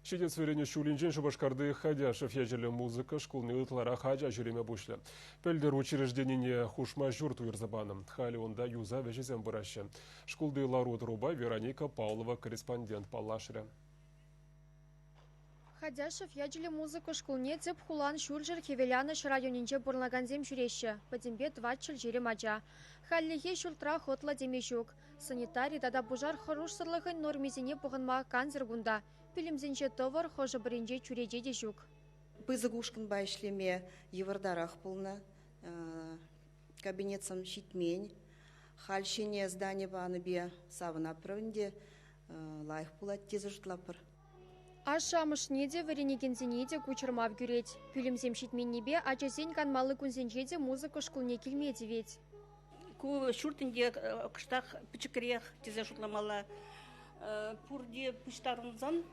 Ҫитес вӗренӳ ҫулӗнчен Шупашкарти Ходяшев ячӗллӗ музыка шкулне ытларах ача ҫӳреме пуҫлӗ. Пӗлтӗр учрежденине хушма ҫурт уйӑрса панӑ. Халӗ унта юсав ӗҫӗсем пыраҫҫӗ. Шкулти лару-тӑрупа Вероника Павлова корреспондент паллашрӗ. Ходяшев ячӗллӗ музыка шкулне тӗп хулан ҫурҫӗр хӗвеланӑҫ районӗнче пурӑнакансем ҫӳреҫҫӗ. Пӗтӗмпе 420 ача. Хальлӗхе ҫуртра хӑтлӑ теме ҫук. Санитари тата пушар хӑрушсӑрлӑхӗн нормисене пӑхӑнма кансӗр кунта. Пӳлӗмсенче тӑвӑр, хӑшӗ-пӗринче чӳрече те ҫук. Пысӑк ушкӑнпа ӗҫлеме йывӑртарах пулнӑ. Кабинетсем ҫитмен. Халь ҫӗнӗ здани панипе савӑнатпӑр ӗнтӗ. Лайӑх пулать тесе шутлатпӑр. Ашшӗ-амӑшне те, вӗренекенсене те ку чӑрмав кӳрет. Пӳлӗмсем ҫитменнипе ачасен канмалли кунсенче те музыка шкулне килме тивет. Ку ҫурт ӗнтӗ кӑштах пӗчӗкрех тесе шутламалла. Пурте пуҫтарӑнсан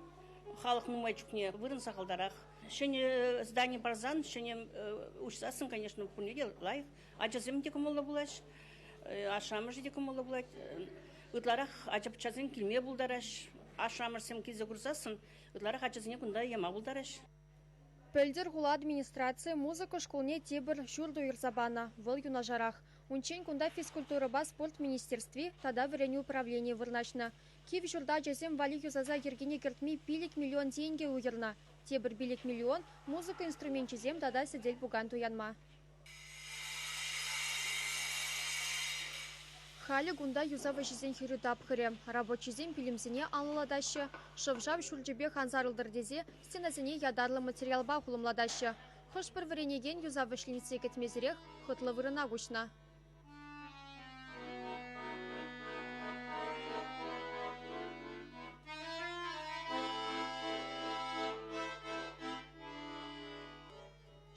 халӑх нумай чухне вырӑн сахалтарах. Ҫӗнӗ здани парсан, ҫӗнӗ уҫсассӑн, конечно, пурне те лайӑх. Ачасем те кӑмӑллӑ пулаҫ, ашшӗ-амӑшӗ те кӑмӑллӑ пулать. Ытларах ача-пӑчасем килме пултараҫ. Ашшӗ-амӑшсем килсе курсассӑн ытларах ачасене кунта яма пултараҫ. Пӗлтӗр хула администрацийӗ музыка шкулне тепӗр ҫурт уйӑрса панӑ. Вӑл юнашарах. Унччен кунта физкультурӑпа спорт министерстви тата вӗренӳ управленийӗ вырнаҫнӑ. Кив ҫурта ачасем валли юсаса йӗркене кӗртме 5 миллион тенкӗ уйӑрнӑ. Тепӗр 5 миллион – музыка инструменчӗсем тата сӗтел-пукан туянма. Халӗ кунта юсав ӗҫӗсен хӗрӳ тапхӑрӗ. Рабочисем пӳлӗмсене анлӑлатаҫҫӗ, шӑв-шав ҫурчӗпех ан сарӑлтӑр тесе стенасене ятарлӑ материалпа хулӑмлатаҫҫӗ. Хӑш-пӗр вӗренекен юсав вӗҫленессе кӗтмесӗрех хӑтлӑ вырӑна куҫнӑ.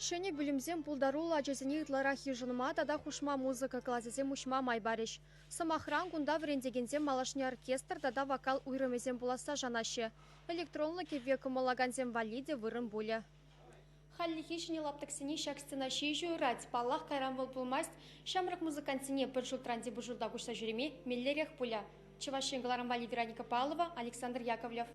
Ҫӗнӗ пӳлӗмсем пултаруллӑ ачасене ытларах йышӑнма тата хушма музыка класӗсем уҫма май парӗҫ. Сӑмахран, кунта вӗрентекенсем малашне оркестр тата вокал уйрӑмӗсем пуласса шанаҫҫӗ. Электронлӑ кӗвве кӑмӑллакансем валли те вырӑн пулӗ. Хальлӗхе ҫӗнӗ лаптӑксене ҫак стена ҫеҫ уйӑрать. Паллах, кайран вӑл пулмасть. Ҫамрӑк музыкантсене пӗр ҫуртран тепӗр ҫурта куҫса ҫӳреме меллӗрех пулӗ. Чӑваш Ен кӑларӑмпа Вероника Павлова, Александр Яковлев.